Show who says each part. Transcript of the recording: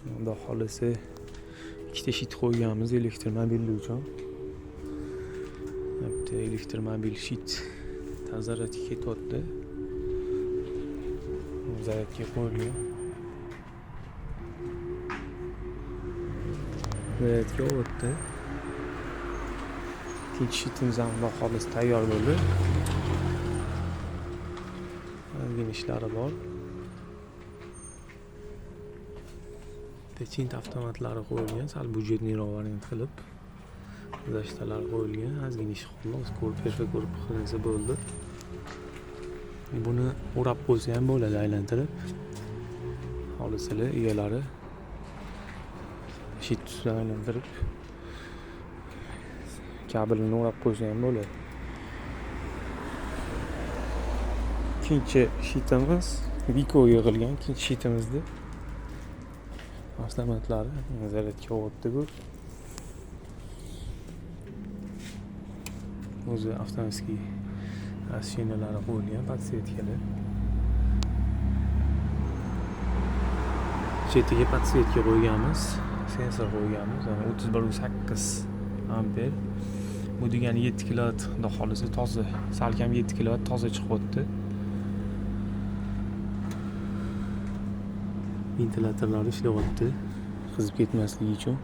Speaker 1: Xudo xohlasa, ikkita щит qo'yganmiz elektromobil uchun. Bitta elektromobil щит zaryadga ketyapti. Zaryadga qo'yilgan. Zaryadga o'tdi. Ikkinchi щитimiz ham xudo xohlasa tayyor bo'ldi. Ozgina ishlari bor. Techint avtomatlari qo'yilgan, sal бюджетный roq variant qilib. Защита lar qo'yilgan, ozgina ish qoldi. Hozir ko'rib, perfekt ko'rib qilinsa bo'ldi. Buni o'rab qo'ysa ham bo'ladi aylantirib. Xohlasalar egalari щит ustidan aylantirib kabelini o'rab qo'ysa ham bo'ladi. Ikkinchi щит imiz Biko yig'ilgan ikkinchi щит imizda avtomatlari zaryadga olyapti bu. O'zi avtomatik освещениялari qo'yilgan, подсветка lar. Chetiga подсветка qo'yganmiz, sensor qo'yganmiz. Mana 31,8 amper. Bu degani 7 kilovat, xudo xohlasa toza, salkam 7 kilovat toza chiqyapti. Ventilyatorlar ishlayapti, qizib ketmasligi uchun.